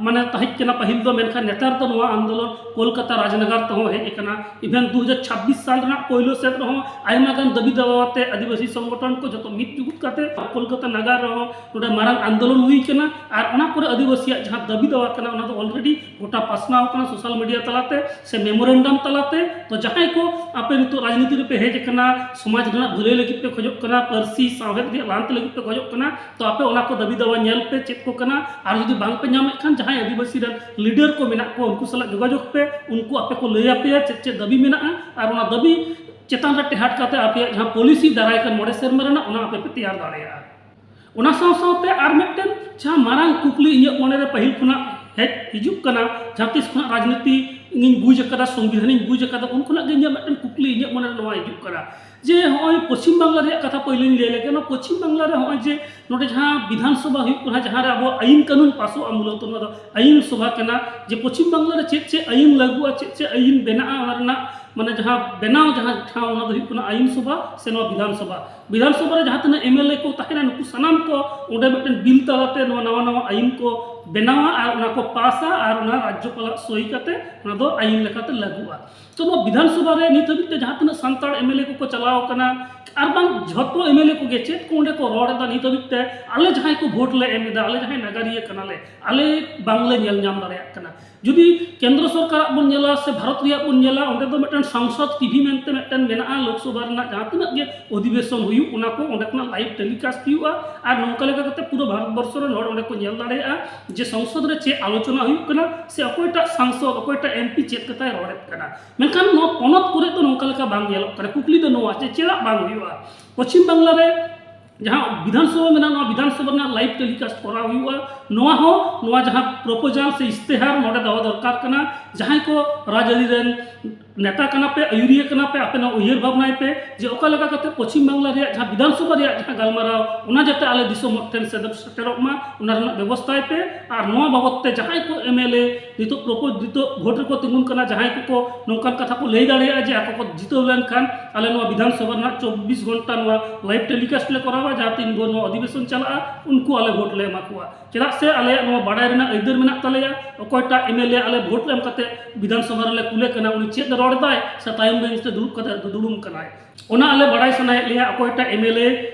ᱢᱟᱱᱮ ᱛᱟᱦᱮᱸ ᱠᱟᱱᱟ ᱯᱟᱹᱦᱤᱞ ᱫᱚ, ᱢᱮᱱᱠᱷᱟᱱ ᱱᱮᱛᱟᱨ ᱫᱚ ᱱᱚᱣᱟ ᱟᱱᱫᱳᱞᱚᱱ ᱠᱳᱞᱠᱟᱛᱟ ᱨᱟᱡᱽᱱᱟᱜᱟᱨ ᱛᱮᱦᱚᱸ ᱦᱮᱡ ᱟᱠᱟᱱᱟ᱾ ᱤᱵᱷᱮᱱ ᱫᱩ ᱦᱟᱡᱟᱨ ᱪᱷᱟᱵᱵᱤᱥ ᱥᱟᱞ ᱨᱮᱱᱟᱜ ᱯᱳᱭᱞᱳ ᱥᱮᱫ ᱨᱮᱦᱚᱸ ᱟᱭᱢᱟ ᱜᱟᱱ ᱫᱟᱹᱵᱤ ᱫᱟᱣᱟ ᱟᱛᱮ ᱟᱹᱫᱤᱵᱟᱹᱥᱤ ᱥᱚᱝᱜᱚᱴᱷᱚᱱ ᱠᱚ ᱡᱚᱛᱚ ᱢᱤᱫ ᱡᱩᱜᱩᱫ ᱠᱟᱛᱮ ᱠᱳᱞᱠᱟᱛᱟ ᱱᱟᱜᱟᱨ ᱨᱮᱦᱚᱸ ᱱᱚᱰᱮ ᱢᱟᱨᱟᱝ ᱟᱱᱫᱳᱞᱚᱱ ᱦᱩᱭ ᱠᱟᱱᱟ᱾ ᱟᱨ ᱚᱱᱟ ᱠᱚᱨᱮ ᱟᱹᱫᱤᱵᱟᱹᱥᱤᱭᱟᱜ ᱡᱟᱦᱟᱸ ᱫᱟᱹᱵᱤ ᱫᱟᱣᱟ ᱠᱟᱱᱟ, ᱚᱱᱟ ᱫᱚ ᱚᱞᱨᱮᱰᱤ ᱜᱚᱴᱟ ᱯᱟᱥᱱᱟᱣ ᱠᱟᱱᱟ ᱥᱳᱥᱟᱞ ᱢᱤᱰᱤᱭᱟ ᱛᱟᱞᱟᱛᱮ ᱥᱮ ᱢᱮᱢᱳᱨᱮᱱᱰᱟᱢ ᱛᱟᱞᱟᱛᱮ᱾ ᱛᱚ ᱡᱟᱦᱟᱸᱭ ᱠᱚ ᱟᱯᱮ ᱱᱤᱛᱚᱜ ᱨᱟᱡᱽᱱᱤᱛᱤ ᱨᱮᱯᱮ ᱦᱮᱡ ᱟᱠᱟᱱᱟ, ᱥᱚᱢᱟᱡᱽ ᱨᱮᱱᱟᱜ ᱵᱷᱟᱹᱞᱟᱹᱭ ᱞᱟᱹᱜᱤᱫ ᱯᱮ ᱠᱷᱚᱡᱚᱜ ᱠᱟᱱᱟ, ᱯᱟᱹᱨᱥᱤ ᱥᱟᱶᱦᱮᱫ ᱨᱮᱭᱟᱜ ᱞᱟᱦᱟᱱᱛᱤ ᱞᱟᱹᱜᱤᱫ ᱯᱮ ᱠᱷᱚᱡᱚᱜ ᱠᱟᱱᱟ, ᱛᱚ ᱟᱯᱮ ᱚᱱᱟ ᱠᱚ ᱫᱟᱹᱵᱤ ᱫᱟᱣᱟ ᱧᱮᱞ ᱯᱮ ᱪᱮᱫ ᱠᱚ ᱠᱟᱱᱟ᱾ ᱟᱨ ᱡᱩᱫᱤ ᱵᱟᱝ ᱯᱮ ᱧᱟᱢᱮᱫ ᱠᱷᱟᱱ, ᱡᱟᱦᱟᱸᱭ ᱟᱹᱫᱤᱵᱟᱹᱥᱤ ᱨᱮᱱ ᱞᱤᱰᱟᱨ ᱠᱚ ᱢᱮᱱᱟᱜ ᱠᱚᱣᱟ, ᱩᱱᱠᱩ ᱥᱟᱞᱟᱜ ᱡᱳᱜᱟᱡᱳᱜᱽ ᱯᱮ, ᱩᱱᱠᱩ ᱟᱯᱮ ᱠᱚ ᱞᱟᱹᱭ ᱟᱯᱮᱭᱟ ᱪᱮᱫ ᱪᱮᱫ ᱫᱟᱹᱵᱤ ᱢᱮᱱᱟᱜᱼᱟ᱾ ᱟᱨ ᱚᱱᱟ ᱫᱟᱹᱵᱤ ᱪᱮᱛᱟᱱ ᱨᱮ ᱴᱮᱦᱟᱴ ᱠᱟᱛᱮ ᱟᱯᱮᱭᱟᱜ ᱡᱟᱦᱟᱸ ᱯᱚᱞᱤᱥᱤ ᱫᱟᱨᱟᱭ ᱠᱟᱱ ᱢᱚᱬᱮ ᱥᱮᱨᱢᱟ ᱨᱮᱱᱟᱜ, ᱚᱱᱟ ᱟᱯᱮ ᱯᱮ ᱛᱮᱭᱟᱨ ᱫᱟᱲᱮᱭᱟᱜᱼᱟ᱾ ᱚᱱᱟ ᱥᱟᱶ ᱥᱟᱶᱛᱮ ᱟᱨ ᱢᱤᱫᱴᱮᱱ ᱡᱟᱦᱟᱸ ᱢᱟᱨᱟᱝ ᱠᱩᱠᱞᱤ ᱤᱧᱟᱹᱜ ᱢᱚᱱᱮᱨᱮ ᱯᱟᱹᱦᱤᱞ ᱠᱷᱚᱱᱟᱜ ᱦᱮᱡ ᱦᱤᱡᱩᱜ ᱠᱟᱱᱟ, ᱡᱟᱦᱟᱸ ᱛᱤᱥ ᱠᱷᱚᱱᱟᱜ ᱨᱟᱡᱽᱱᱤᱛᱤ ᱤᱧᱤᱧ ᱵᱩᱡᱽ ᱟᱠᱟᱫᱟ, ᱥᱚᱝᱵᱤᱫᱷᱟᱱᱤᱧ ᱵᱩᱡᱽ ᱟᱠᱟᱫᱟ, ᱩᱱ ᱠᱷᱚᱱᱟᱜ ᱜᱮ ᱤᱧᱟᱹᱜ ᱢᱤᱫᱴᱮᱱ ᱠᱩᱠᱞᱤ ᱤᱧᱟᱹᱜ ᱢᱚᱱᱮᱨᱮ ᱱᱚᱣᱟ ᱦᱤᱡᱩᱜ ᱠᱟᱱᱟ ᱡᱮ ᱦᱚᱸᱜᱼᱚᱭ ᱯᱚᱪᱷᱤᱢ ᱵᱟᱝᱞᱟ ᱨᱮᱭᱟᱜ ᱠᱟᱛᱷᱟ ᱯᱟᱹᱭᱞᱟᱹᱧ ᱞᱟᱹᱭ ᱞᱮᱜᱮ᱾ ᱱᱚᱣᱟ ᱯᱚᱪᱷᱤᱢ ᱵᱟᱝᱞᱟ ᱨᱮ ᱦᱚᱸᱜᱼᱚᱭ ᱡᱮ ᱱᱚᱰᱮ ᱡᱟᱦᱟᱸ ᱵᱤᱫᱷᱟᱱ ᱥᱚᱵᱷᱟ ᱦᱩᱭᱩᱜ ᱠᱟᱱᱟ, ᱡᱟᱦᱟᱸ ᱨᱮ ᱟᱵᱚᱣᱟᱜ ᱟᱹᱭᱤᱱ ᱠᱟᱹᱱᱩᱱ ᱯᱟᱥᱚᱜᱼᱟ, ᱢᱩᱞᱚᱛᱚ ᱱᱚᱣᱟ ᱫᱚ ᱟᱹᱭᱤᱱ ᱥᱚᱵᱷᱟ ᱠᱟᱱᱟ, ᱡᱮ ᱯᱚᱪᱷᱤᱢ ᱵᱟᱝᱞᱟ ᱨᱮ ᱪᱮᱫ ᱪᱮᱫ ᱟᱹᱭᱤᱱ ᱞᱟᱹᱜᱩᱜᱼᱟ, ᱪᱮᱫ ᱪᱮᱫ ᱟᱹᱭᱤᱱ ᱵᱮᱱᱟᱜᱼᱟ, ᱚᱱᱟ ᱨᱮᱱᱟᱜ ᱢᱟᱱᱮ ᱡᱟᱦᱟᱸ ᱵᱮᱱᱟᱣ ᱡᱟᱦᱟᱸ ᱴᱷᱟᱶ, ᱚᱱᱟ ᱫᱚ ᱦᱩᱭᱩᱜ ᱠᱟᱱᱟ ᱟᱹᱭᱤᱱ ᱥᱚᱵᱷᱟ ᱥᱮ ᱱᱚᱣᱟ ᱵᱤᱫᱷᱟᱱ ᱥᱚᱵᱷᱟ᱾ ᱵᱤᱫᱷᱟᱱ ᱥᱚᱵᱷᱟ ᱨᱮ ᱡᱟᱦᱟᱸ ᱛᱤᱱᱟᱹᱜ ᱮᱢ ᱮᱞ ᱮ ᱠᱚ ᱛᱟᱦᱮᱱᱟ, ᱱᱩᱠᱩ ᱥᱟᱱᱟᱢ ᱠᱚ ᱚᱸᱰᱮ ᱢᱤᱫᱴᱮᱱ ᱵᱤᱞ ᱛᱟᱞᱟᱛᱮ ᱱᱚᱣᱟ ᱱᱟᱣᱟ ᱱᱟᱣᱟ ᱟᱹᱭᱤᱱ ᱠᱚ ᱵᱮᱱᱟᱣᱟ ᱟᱨ ᱚᱱᱟ ᱠᱚ ᱯᱟᱥᱟ ᱟᱨ ᱚᱱᱟ ᱨᱟᱡᱽᱡᱚᱯᱟᱞᱟᱜ ᱥᱳᱭ ᱠᱟᱛᱮ ᱚᱱᱟ ᱫᱚ ᱟᱹᱭᱤᱱ ᱞᱮᱠᱟᱛᱮ ᱞᱟᱹᱜᱩᱜᱼᱟ᱾ ᱛᱚ ᱱᱚᱣᱟ ᱵᱤᱫᱷᱟᱱ ᱥᱚᱵᱷᱟ ᱨᱮ ᱱᱤᱛ ᱦᱟᱹᱵᱤᱡ ᱛᱮ ᱡᱟᱦᱟᱸ ᱛᱤᱱᱟᱹᱜ ᱥᱟᱱᱛᱟᱲ ᱮᱢ ᱮᱞ ᱮ ᱠᱚᱠᱚ ᱪᱟᱞᱟᱣ ᱟᱠᱟᱱᱟ, ᱟᱨ ᱵᱟᱝ ᱡᱷᱚᱛᱚ ᱮᱢ ᱮᱞ ᱮ ᱠᱚᱜᱮ ᱪᱮᱫ ᱠᱚ ᱚᱸᱰᱮ ᱠᱚ ᱨᱚᱲ ᱮᱫᱟ, ᱱᱤᱛ ᱦᱟᱹᱵᱤᱡ ᱛᱮ ᱟᱞᱮ ᱡᱟᱦᱟᱸᱭ ᱠᱚ ᱵᱷᱳᱴ ᱞᱮ ᱮᱢ ᱮᱫᱟ, ᱟᱞᱮ ᱡᱟᱦᱟᱸᱭ ᱱᱟᱜᱟᱨᱤᱭᱟᱹ ᱠᱟᱱᱟᱞᱮ, ᱟᱞᱮ ᱵᱟᱝᱞᱮ ᱧᱮᱞ ᱧᱟᱢ ᱫᱟᱲᱮᱭᱟᱜ ᱠᱟᱱᱟ᱾ ᱡᱩᱫᱤ ᱠᱮᱱᱫᱨᱚ ᱥᱚᱨᱠᱟᱨᱟᱜ ᱵᱚᱱ ᱧᱮᱞᱟ ᱥᱮ ᱵᱷᱟᱨᱚᱛ ᱨᱮᱭᱟᱜ ᱵᱚᱱ ᱧᱮᱞᱟ, ᱚᱸᱰᱮ ᱫᱚ ᱢᱤᱫᱴᱮᱱ ᱥᱚᱝᱥᱚᱫ ᱴᱤ ᱵᱷᱤ ᱢᱮᱱᱛᱮ ᱢᱤᱫᱴᱮᱱ ᱢᱮᱱᱟᱜᱼᱟ, ᱞᱳᱠᱥᱚᱵᱷᱟ ᱨᱮᱱᱟᱜ ᱡᱟᱦᱟᱸ ᱛᱤᱱᱟᱹᱜ ᱜᱮ ᱚᱫᱷᱤᱵᱮᱥᱚᱱ ᱦᱩᱭᱩᱜ, ᱚᱱᱟ ᱠᱚ ᱚᱸᱰᱮ ᱠᱷᱚᱱᱟᱜ ᱞᱟᱭᱤᱵᱷ ᱴᱮᱞᱤᱠᱟᱥᱴ ᱦᱩᱭᱩᱜᱼᱟ᱾ ᱟᱨ ᱱᱚᱝᱠᱟ ᱞᱮᱠᱟ ᱠᱟᱛᱮ ᱯᱩᱨᱟᱹ ᱵᱷᱟᱨᱚᱛ ᱵᱚᱨᱥᱚ ᱨᱮᱱ ᱦᱚᱲ ᱚᱸᱰᱮ ᱠᱚ ᱧᱮᱞ ᱫᱟᱲᱮᱭᱟᱜᱼᱟ ᱡᱮ ᱥᱚᱝᱥᱚᱫ ᱨᱮ ᱪᱮᱫ ᱟᱞᱳᱪᱚᱱᱟ ᱦᱩᱭᱩᱜ ᱠᱟᱱᱟ ᱥᱮ ᱚᱠᱚᱭᱴᱟᱜ ᱥᱟᱝᱥᱚᱫ, ᱚᱠᱚᱭᱴᱟᱜ ᱮᱢ ᱯᱤ ᱪᱮᱫ ᱠᱟᱛᱷᱟᱭ ᱨᱚᱲᱮᱫ ᱠᱟᱱᱟ᱾ ᱢᱮᱱᱠᱷᱟᱱ ᱱᱚᱣᱟ ᱯᱚᱱᱚᱛ ᱠᱚᱨᱮ ᱫᱚ ᱱᱚᱝᱠᱟ ᱞᱮᱠᱟ ᱵᱟᱝ ᱧᱮᱞᱚᱜ ᱠᱟᱱᱟ᱾ ᱠᱩᱠᱞᱤ ᱫᱚ ᱱᱚᱣᱟ ᱡᱮ ᱪᱮᱫᱟᱜ ᱵᱟᱝ ᱦᱩᱭᱩᱜᱼᱟ? ᱯᱚᱪᱷᱤᱢ ᱵᱟᱝᱞᱟ ᱨᱮ ᱡᱟᱦᱟᱸ ᱵᱤᱫᱷᱟᱱ ᱥᱚᱵᱷᱟ ᱢᱮᱱᱟᱜᱼᱟ, ᱱᱚᱣᱟ ᱵᱤᱫᱷᱟᱱ ᱥᱚᱵᱷᱟ ᱨᱮᱱᱟᱜ live telecast ᱠᱚᱨᱟᱣ ᱦᱩᱭᱩᱜᱼᱟ᱾ ᱱᱚᱣᱟ ᱦᱚᱸ, ᱱᱚᱣᱟ ᱡᱟᱦᱟᱸ proposal ᱥᱮ ᱤᱥᱛᱮᱦᱟᱨ ᱱᱚᱰᱮ ᱫᱚᱦᱚ ᱫᱚᱨᱠᱟᱨ ᱠᱟᱱᱟ, ᱡᱟᱦᱟᱸᱭ ᱠᱚ ᱨᱟᱡᱽᱟᱹᱨᱤ ᱨᱮᱱ ᱱᱮᱛᱟ ᱠᱟᱱᱟ ᱯᱮ, ᱟᱹᱭᱩᱨᱤᱭᱟᱹ ᱠᱟᱱᱟ ᱯᱮ, ᱟᱯᱮ ᱱᱚᱣᱟ ᱩᱭᱦᱟᱹᱨ ᱵᱷᱟᱵᱽᱱᱟᱭ ᱯᱮ ᱡᱮ ᱚᱠᱟ ᱞᱮᱠᱟ ᱠᱟᱛᱮ ᱯᱚᱪᱷᱤᱢ ᱵᱟᱝᱞᱟ ᱨᱮᱭᱟᱜ ᱡᱟᱦᱟᱸ ᱵᱤᱫᱷᱟᱱ ᱥᱚᱵᱷᱟ ᱨᱮᱭᱟᱜ ᱡᱟᱦᱟᱸ ᱜᱟᱞᱢᱟᱨᱟᱣ, ᱚᱱᱟ ᱡᱟᱛᱮ ᱟᱞᱮ ᱫᱤᱥᱚᱢ ᱦᱚᱲ ᱴᱷᱮᱱ ᱥᱮᱴᱮᱨᱚᱜ ᱢᱟ, ᱚᱱᱟ ᱨᱮᱱᱟᱜ ᱵᱮᱵᱚᱥᱛᱷᱟᱭ ᱯᱮ᱾ ᱟᱨ ᱱᱚᱣᱟ ᱵᱟᱵᱚᱫ ᱛᱮ ᱡᱟᱦᱟᱸᱭ ᱠᱚ MLA ᱱᱤᱛᱚᱜ propose, ᱱᱤᱛᱚᱜ vote ᱨᱮᱠᱚ ᱛᱤᱸᱜᱩᱱ ᱠᱟᱱᱟ, ᱡᱟᱦᱟᱸᱭ ᱠᱚᱠᱚ ᱱᱚᱝᱠᱟᱱ ᱠᱟᱛᱷᱟ ᱠᱚ ᱞᱟᱹᱭ ᱫᱟᱲᱮᱭᱟᱜᱼᱟ ᱡᱮ ᱟᱠᱚ ᱠᱚ ᱡᱤᱛᱟᱹᱣ ᱞᱮᱱᱠᱷᱟᱱ ᱟᱞᱮ ᱱᱚᱣᱟ ᱵᱤᱫᱷᱟᱱ ᱥᱚᱵᱷᱟ ᱨᱮᱱᱟᱜ ᱪᱚᱵᱵᱤᱥ ᱜᱷᱚᱱᱴᱟ ᱱᱚᱣᱟ live telecast ᱞᱮ ᱠᱚᱨᱟᱣᱟ, ᱡᱟᱦᱟᱸ ᱛᱤᱱ ᱵᱷᱳᱨ ᱱᱚᱣᱟ ᱚᱫᱷᱤᱵᱮᱥᱚᱱ ᱪᱟᱞᱟᱜᱼᱟ, ᱩᱱᱠᱩ ᱟᱞᱮ vote ᱞᱮ ᱮᱢᱟ ᱠᱚᱣᱟ᱾ ᱪᱮᱫᱟᱜ ᱥᱮ ᱟᱞᱮᱭᱟᱜ ᱱᱚᱣᱟ ᱵᱟᱲᱟᱭ ᱨᱮᱱᱟᱜ ᱟᱹᱭᱫᱟᱹᱨ ᱢᱮᱱᱟᱜ ᱛᱟᱞᱮᱭᱟ, ᱚᱠᱚᱭᱴᱟᱜ MLA ᱟᱞᱮ vote ᱮᱢ ᱠᱟᱛᱮ ᱵᱤᱫᱷᱟᱱ ᱥᱚᱵᱷᱟ ᱨᱮᱞᱮ ᱠᱩᱞᱮ ᱠᱟᱱᱟ, ᱩᱱᱤ ᱪᱮᱫ ᱨᱚᱲ ᱮᱫᱟᱭ ᱥᱮ ᱛᱟᱭᱚᱢ bench ᱨᱮ ᱫᱩᱲᱩᱵ ᱠᱟᱛᱮ ᱫᱩᱲᱩᱵ ᱠᱟᱱᱟᱭ, ᱚᱱᱟ ᱟᱞᱮ ᱵᱟᱲᱟᱭ ᱥᱟᱱᱟᱭᱮᱫ ᱞᱮᱭᱟ᱾ ᱚᱠᱚᱭᱴᱟᱜ MLA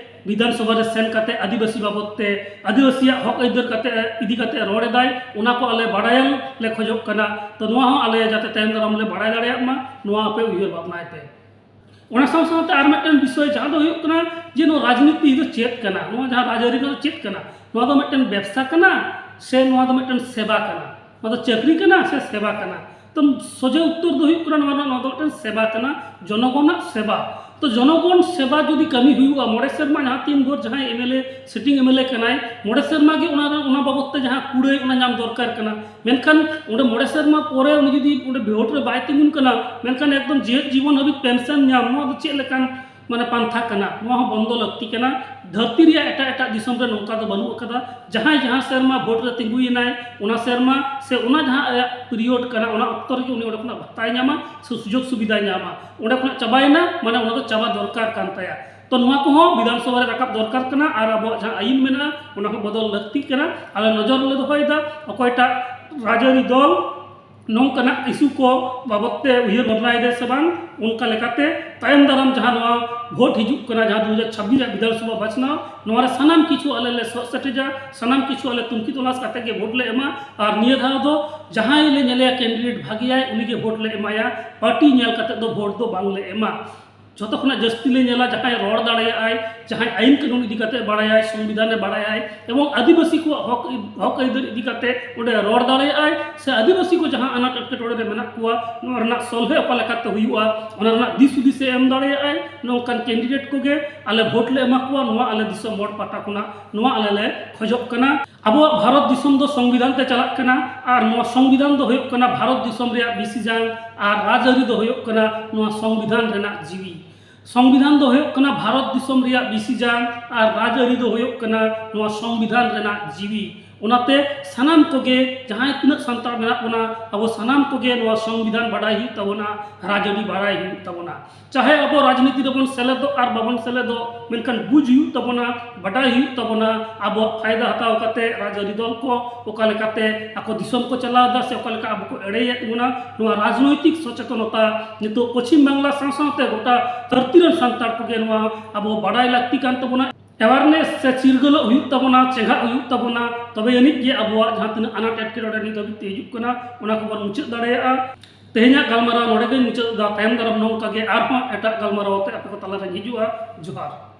ᱵᱤᱫᱷᱟᱱ ᱥᱚᱵᱷᱟ ᱨᱮ ᱥᱮᱱ ᱠᱟᱛᱮ ᱟᱹᱫᱤᱵᱟᱹᱥᱤ ᱵᱟᱵᱚᱫ ᱛᱮ, ᱟᱹᱫᱤᱵᱟᱹᱥᱤᱭᱟᱜ ᱦᱚᱠ ᱟᱹᱭᱫᱟᱹᱨ ᱠᱟᱛᱮ, ᱤᱫᱤ ᱠᱟᱛᱮ ᱨᱚᱲ ᱮᱫᱟᱭ, ᱚᱱᱟ ᱠᱚ ᱟᱞᱮ ᱵᱟᱲᱟᱭ ᱞᱮ ᱠᱷᱚᱡᱚᱜ ᱠᱟᱱᱟ᱾ ᱛᱚ ᱱᱚᱣᱟ ᱦᱚᱸ ᱟᱞᱮ ᱡᱟᱛᱮ ᱛᱟᱭᱚᱢ ᱫᱟᱨᱟᱢ ᱞᱮ ᱵᱟᱲᱟᱭ ᱫᱟᱲᱮᱭᱟᱜ ᱢᱟ, ᱱᱚᱣᱟ ᱟᱯᱮ ᱩᱭᱦᱟᱹᱨ ᱵᱷᱟᱵᱽᱱᱟᱭ ᱯᱮ᱾ ᱚᱱᱟ ᱥᱟᱶ ᱥᱟᱶᱛᱮ ᱟᱨ ᱢᱤᱫᱴᱮᱱ ᱵᱤᱥᱚᱭ, ᱡᱟᱦᱟᱸ ᱫᱚ ᱦᱩᱭᱩᱜ ᱠᱟᱱᱟ ᱡᱮ ᱱᱚᱣᱟ ᱨᱟᱡᱽᱱᱤᱛᱤ ᱫᱚ ᱪᱮᱫ ᱠᱟᱱᱟ, ᱱᱚᱣᱟ ᱡᱟᱦᱟᱸ ᱨᱟᱡᱽᱟᱹᱨᱤ ᱫᱚ ᱪᱮᱫ ᱠᱟᱱᱟ, ᱱᱚᱣᱟ ᱫᱚ ᱢᱤᱫᱴᱮᱱ ᱵᱮᱵᱽᱥᱟ ᱠᱟᱱᱟ ᱥᱮ ᱱᱚᱣᱟ ᱫᱚ ᱢᱤᱫᱴᱮᱱ ᱥᱮᱵᱟ ᱠᱟᱱᱟ? ᱱᱚᱣᱟ ᱫᱚ ᱪᱟᱹᱠᱨᱤ ᱠᱟᱱᱟ ᱥᱮ ᱥᱮᱵᱟ ᱠᱟᱱᱟ? ᱛᱚ ᱥᱚᱡᱷᱮ ᱩᱛᱛᱚᱨ ᱫᱚ ᱦᱩᱭᱩᱜ ᱠᱟᱱᱟ ᱱᱚᱣᱟ ᱨᱮᱱᱟᱜ, ᱱᱚᱣᱟ ᱫᱚ ᱢᱤᱫᱴᱮᱱ ᱥᱮᱵᱟ ᱠᱟᱱᱟ, ᱡᱚᱱᱚᱜᱚᱱᱟᱜ ᱥᱮᱵᱟ᱾ ᱛᱚ ᱡᱚᱱᱚᱜᱚᱱ ᱥᱮᱵᱟ ᱡᱩᱫᱤ ᱠᱟᱹᱢᱤ ᱦᱩᱭᱩᱜᱼᱟ, ᱢᱚᱬᱮ ᱥᱮᱨᱢᱟ ᱡᱟᱦᱟᱸ ᱛᱤᱱ ᱵᱷᱳᱨ ᱡᱟᱦᱟᱸᱭ MLA, sitting MLA ᱠᱟᱱᱟᱭ, ᱢᱚᱬᱮ ᱥᱮᱨᱢᱟ ᱜᱮ ᱚᱱᱟ, ᱚᱱᱟ ᱵᱟᱵᱚᱫ ᱛᱮ ᱡᱟᱦᱟᱸ ᱠᱩᱲᱟᱹᱭ, ᱚᱱᱟ ᱧᱟᱢ ᱫᱚᱨᱠᱟᱨ ᱠᱟᱱᱟ᱾ ᱢᱮᱱᱠᱷᱟᱱ ᱚᱸᱰᱮ ᱢᱚᱬᱮ ᱥᱮᱨᱢᱟ ᱯᱚᱨᱮ ᱩᱱᱤ ᱡᱩᱫᱤ ᱚᱸᱰᱮ vote ᱨᱮ ᱵᱟᱭ ᱛᱤᱸᱜᱩᱱ ᱠᱟᱱᱟ, ᱢᱮᱱᱠᱷᱟᱱ ᱮᱠᱫᱚᱢ ᱡᱮᱣᱮᱫ ᱡᱤᱵᱚᱱ ᱦᱟᱹᱵᱤᱡ pension ᱧᱟᱢ, ᱱᱚᱣᱟ ᱫᱚ ᱪᱮᱫ ᱞᱮᱠᱟᱱ ᱢᱟᱱᱮ ᱯᱟᱱᱛᱷᱟ ᱠᱟᱱᱟ? ᱱᱚᱣᱟ ᱦᱚᱸ ᱵᱚᱱᱫᱚ ᱞᱟᱹᱠᱛᱤ ᱠᱟᱱᱟ᱾ ᱫᱷᱟᱹᱨᱛᱤ ᱨᱮᱭᱟᱜ ᱮᱴᱟᱜ ᱮᱴᱟᱜ ᱫᱤᱥᱚᱢ ᱨᱮ ᱱᱚᱝᱠᱟ ᱫᱚ ᱵᱟᱹᱱᱩᱜ ᱟᱠᱟᱫᱟ᱾ ᱡᱟᱦᱟᱸᱭ ᱡᱟᱦᱟᱸ ᱥᱮᱨᱢᱟ vote ᱨᱮ ᱛᱤᱸᱜᱩᱭᱮᱱᱟᱭ, ᱚᱱᱟ ᱥᱮᱨᱢᱟ ᱥᱮ ᱚᱱᱟ ᱡᱟᱦᱟᱸ ᱟᱭᱟᱜ period ᱠᱟᱱᱟ, ᱚᱱᱟ ᱚᱠᱛᱚ ᱨᱮᱜᱮ ᱩᱱᱤ ᱚᱸᱰᱮ ᱠᱷᱚᱱᱟᱜ ᱵᱷᱟᱛᱟᱭ ᱧᱟᱢᱟ ᱥᱮ ᱥᱩᱡᱳᱜᱽ ᱥᱩᱵᱤᱫᱷᱟᱭ ᱧᱟᱢᱟ᱾ ᱚᱸᱰᱮ ᱠᱷᱚᱱᱟᱜ ᱪᱟᱵᱟᱭᱮᱱᱟ, ᱢᱟᱱᱮ ᱚᱱᱟ ᱫᱚ ᱪᱟᱵᱟ ᱫᱚᱨᱠᱟᱨ ᱠᱟᱱ ᱛᱟᱭᱟ᱾ ᱛᱚ ᱱᱚᱣᱟ ᱠᱚᱦᱚᱸ ᱵᱤᱫᱷᱟᱱ ᱥᱚᱵᱷᱟ ᱨᱮ ᱨᱟᱠᱟᱵ ᱫᱚᱨᱠᱟᱨ ᱠᱟᱱᱟ ᱟᱨ ᱟᱵᱚᱣᱟᱜ ᱡᱟᱦᱟᱸ ᱟᱹᱭᱤᱱ ᱢᱮᱱᱟᱜᱼᱟ, ᱚᱱᱟ ᱦᱚᱸ ᱵᱚᱫᱚᱞ ᱞᱟᱹᱠᱛᱤ ᱠᱟᱱᱟ᱾ ᱟᱞᱮ ᱱᱚᱡᱚᱨ ᱨᱮᱞᱮ ᱫᱚᱦᱚᱭᱮᱫᱟ, ᱚᱠᱚᱭᱴᱟᱜ ᱨᱟᱡᱽᱟᱹᱨᱤ ᱫᱚᱞ ᱱᱚᱝᱠᱟᱱᱟᱜ issue ᱠᱚ ᱵᱟᱵᱚᱫ ᱛᱮ ᱩᱭᱦᱟᱹᱨ ᱵᱷᱟᱵᱽᱱᱟᱭᱮᱫᱟᱭ ᱥᱮ ᱵᱟᱝ᱾ ᱚᱱᱠᱟ ᱞᱮᱠᱟᱛᱮ ᱛᱟᱭᱚᱢ ᱫᱟᱨᱟᱢ ᱡᱟᱦᱟᱸ ᱱᱚᱣᱟ vote ᱦᱤᱡᱩᱜ ᱠᱟᱱᱟ, ᱡᱟᱦᱟᱸ ᱫᱩ ᱦᱟᱡᱟᱨ ᱪᱷᱟᱵᱵᱤᱥ ᱨᱮᱭᱟᱜ ᱵᱤᱫᱷᱟᱱ ᱥᱚᱵᱷᱟ ᱵᱟᱪᱷᱱᱟᱣ, ᱱᱚᱣᱟ ᱨᱮ ᱥᱟᱱᱟᱢ ᱠᱤᱪᱷᱩ ᱟᱞᱮ ᱞᱮ ᱥᱚᱜ ᱥᱮᱴᱮᱡᱟ, ᱥᱟᱱᱟᱢ ᱠᱤᱪᱷᱩ ᱟᱞᱮ ᱛᱩᱱᱠᱷᱤ ᱛᱚᱞᱟᱥ ᱠᱟᱛᱮ ᱜᱮ vote ᱞᱮ ᱮᱢᱟ᱾ ᱟᱨ ᱱᱤᱭᱟᱹ ᱫᱷᱟᱣ ᱫᱚ ᱡᱟᱦᱟᱸᱭ ᱞᱮ ᱧᱮᱞᱮᱭᱟ candidate ᱵᱷᱟᱜᱮᱭᱟᱭ, ᱩᱱᱤᱜᱮ vote ᱞᱮ ᱮᱢᱟᱭᱟ᱾ Party ᱧᱮᱞ ᱠᱟᱛᱮ ᱫᱚ vote ᱫᱚ ᱵᱟᱝ ᱞᱮ ᱮᱢᱟ᱾ ᱡᱷᱚᱛᱚ ᱠᱷᱚᱱᱟᱜ ᱡᱟᱹᱥᱛᱤ ᱞᱮ ᱧᱮᱞᱟ ᱡᱟᱦᱟᱸᱭ ᱨᱚᱲ ᱫᱟᱲᱮᱭᱟᱜᱼᱟᱭ, ᱡᱟᱦᱟᱸᱭ ᱟᱭᱤᱱ ᱠᱟᱹᱱᱩᱱ ᱤᱫᱤ ᱠᱟᱛᱮ ᱵᱟᱲᱟᱭᱟᱭ, ᱥᱚᱝᱵᱤᱫᱷᱟᱱ ᱮ ᱵᱟᱲᱟᱭᱟᱭ, ᱮᱵᱚᱝ ᱟᱹᱫᱤᱵᱟᱹᱥᱤ ᱠᱚᱣᱟᱜ ᱦᱚᱠ, ᱦᱚᱠ ᱟᱹᱭᱫᱟᱹᱨ ᱤᱫᱤ ᱠᱟᱛᱮ ᱚᱸᱰᱮ ᱨᱚᱲ ᱫᱟᱲᱮᱭᱟᱜᱼᱟᱭ, ᱥᱮ ᱟᱹᱫᱤᱵᱟᱹᱥᱤ ᱠᱚ ᱡᱟᱦᱟᱸ ᱟᱱᱟᱴ ᱮᱴᱠᱮᱴᱚᱬᱮ ᱨᱮ ᱢᱮᱱᱟᱜ ᱠᱚᱣᱟ, ᱱᱚᱣᱟ ᱨᱮᱱᱟᱜ ᱥᱚᱞᱦᱮ ᱚᱠᱟ ᱞᱮᱠᱟᱛᱮ ᱦᱩᱭᱩᱜᱼᱟ, ᱚᱱᱟ ᱨᱮᱱᱟᱜ ᱫᱤᱥ ᱦᱩᱫᱤᱥ ᱮ ᱮᱢ ᱫᱟᱲᱮᱭᱟᱜᱼᱟᱭ᱾ ᱱᱚᱝᱠᱟᱱ ᱠᱮᱱᱰᱤᱰᱮᱴ ᱠᱚᱜᱮ ᱟᱞᱮ ᱵᱷᱳᱴ ᱞᱮ ᱮᱢᱟ ᱠᱚᱣᱟ, ᱱᱚᱣᱟ ᱟᱞᱮ ᱫᱤᱥᱚᱢ ᱦᱚᱲ ᱯᱟᱦᱴᱟ ᱠᱷᱚᱱᱟᱜ ᱱᱚᱣᱟ ᱟᱞᱮ ᱞᱮ ᱠᱷᱚᱡᱚᱜ ᱠᱟᱱᱟ᱾ ᱟᱵᱚᱣᱟᱜ ᱵᱷᱟᱨᱚᱛ ᱫᱤᱥᱚᱢ ᱫᱚ ᱥᱚᱝᱵᱤᱫᱷᱟᱱ ᱛᱮ ᱪᱟᱞᱟᱜ ᱠᱟᱱᱟ, ᱟᱨ ᱱᱚᱣᱟ ᱥᱚᱝᱵᱤᱫᱷᱟᱱ ᱫᱚ ᱦᱩᱭᱩᱜ ᱠᱟᱱᱟ ᱵᱷᱟᱨᱚᱛ ᱫᱤᱥᱚᱢ ᱨᱮᱭᱟᱜ ᱵᱤᱥᱤ ᱡᱟᱝ, ᱟᱨ ᱨᱟᱡᱽᱟᱹᱨᱤ ᱫᱚ ᱦᱩᱭᱩᱜ ᱠᱟᱱᱟ ᱱᱚᱣᱟ ᱥᱚᱝᱵᱤᱫᱷᱟᱱ ᱨᱮᱱᱟᱜ ᱡᱤᱣᱤ᱾ ᱥᱚᱝᱵᱤᱫᱷᱟᱱ ᱫᱚ ᱦᱩᱭᱩᱜ ᱠᱟᱱᱟ ᱵᱷᱟᱨᱚᱛ ᱫᱤᱥᱚᱢ ᱨᱮᱭᱟᱜ ᱵᱤᱥᱤ ᱡᱟᱝ, ᱟᱨ ᱨᱟᱡᱽᱟᱹᱨᱤ ᱫᱚ ᱦᱩᱭᱩᱜ ᱠᱟᱱᱟ ᱱᱚᱣᱟ ᱥᱚᱝᱵᱤᱫᱷᱟᱱ ᱨᱮᱱᱟᱜ ᱡᱤᱣᱤ᱾ ᱚᱱᱟᱛᱮ ᱥᱟᱱᱟᱢ ᱠᱚᱜᱮ, ᱡᱟᱦᱟᱸᱭ ᱛᱤᱱᱟᱹᱜ ᱥᱟᱱᱛᱟᱲ ᱢᱮᱱᱟᱜ ᱵᱚᱱᱟ, ᱟᱵᱚ ᱥᱟᱱᱟᱢ ᱠᱚᱜᱮ ᱱᱚᱣᱟ ᱥᱚᱝᱵᱤᱫᱷᱟᱱ ᱵᱟᱰᱟᱭ ᱦᱩᱭᱩᱜ ᱛᱟᱵᱚᱱᱟ, ᱨᱟᱡᱽᱟᱹᱨᱤ ᱵᱟᱰᱟᱭ ᱦᱩᱭᱩᱜ ᱛᱟᱵᱚᱱᱟ᱾ ᱪᱟᱦᱮ ᱟᱵᱚ ᱨᱟᱡᱽᱱᱤᱛᱤ ᱨᱮᱵᱚᱱ ᱥᱮᱞᱮᱫᱚᱜ ᱟᱨ ᱵᱟᱵᱚᱱ ᱥᱮᱞᱮᱫᱚᱜ, ᱢᱮᱱᱠᱷᱟᱱ ᱵᱩᱡᱽ ᱦᱩᱭᱩᱜ ᱛᱟᱵᱚᱱᱟ, ᱵᱟᱰᱟᱭ ᱦᱩᱭᱩᱜ ᱛᱟᱵᱚᱱᱟ, ᱟᱵᱚᱣᱟᱜ ᱯᱷᱟᱭᱫᱟ ᱦᱟᱛᱟᱣ ᱠᱟᱛᱮ ᱨᱟᱡᱽᱟᱹᱨᱤ ᱫᱚᱞ ᱠᱚ ᱚᱠᱟ ᱞᱮᱠᱟᱛᱮ ᱟᱠᱚ ᱫᱤᱥᱚᱢ ᱠᱚ ᱪᱟᱞᱟᱣ ᱮᱫᱟ, ᱥᱮ ᱚᱠᱟ ᱞᱮᱠᱟ ᱟᱵᱚ ᱠᱚ ᱮᱲᱮᱭᱮᱫ ᱵᱚᱱᱟ᱾ ᱱᱚᱣᱟ ᱨᱟᱡᱽᱱᱳᱭᱛᱤᱠ ᱥᱚᱪᱮᱛᱚᱱᱚᱛᱟ ᱱᱤᱛᱚᱜ ᱯᱚᱪᱷᱤᱢ ᱵᱟᱝᱞᱟ ᱥᱟᱶ ᱥᱟᱶᱛᱮ ᱜᱚᱴᱟ ᱫᱷᱟᱹᱨᱛᱤ ᱨᱮᱱ ᱥᱟᱱᱛᱟᱲ ᱠᱚᱜᱮ ᱱᱚᱣᱟ ᱟᱵᱚ ᱵᱟᱰᱟᱭ ᱞᱟᱹᱠᱛᱤ ᱠᱟᱱ ᱛᱟᱵᱚᱱᱟ᱾ ᱮᱣᱟᱨᱱᱮᱥ ᱥᱮ ᱪᱤᱨᱜᱟᱹᱞᱚᱜ ᱦᱩᱭᱩᱜ ᱛᱟᱵᱚᱱᱟ, ᱪᱮᱸᱜᱷᱟᱜ ᱦᱩᱭᱩᱜ ᱛᱟᱵᱚᱱᱟ, ᱛᱚᱵᱮ ᱟᱹᱱᱤᱡ ᱜᱮ ᱟᱵᱚᱣᱟᱜ ᱡᱟᱦᱟᱸ ᱛᱤᱱᱟᱹᱜ ᱟᱱᱟᱴ ᱮᱴᱠᱮᱴᱚᱬᱮ ᱱᱤᱛ ᱦᱟᱹᱵᱤᱡ ᱛᱮ ᱦᱤᱡᱩᱜ ᱠᱟᱱᱟ, ᱚᱱᱟ ᱠᱚᱵᱚᱱ ᱢᱩᱪᱟᱹᱫ ᱫᱟᱲᱮᱭᱟᱜᱼᱟ᱾ ᱛᱮᱦᱮᱧᱟᱜ ᱜᱟᱞᱢᱟᱨᱟᱣ ᱱᱚᱰᱮ ᱜᱮᱧ ᱢᱩᱪᱟᱹᱫ ᱮᱫᱟ᱾ ᱛᱟᱭᱚᱢ ᱫᱟᱨᱟᱢ ᱱᱚᱝᱠᱟ ᱜᱮ ᱟᱨᱦᱚᱸ ᱮᱴᱟᱜ ᱜᱟᱞᱢᱟᱨᱟᱣ ᱟᱛᱮ ᱟᱯᱮ ᱠᱚ ᱛᱟᱞᱟᱨᱮᱧ ᱦᱤᱡᱩᱜᱼᱟ᱾ ᱡᱚᱦᱟᱨ᱾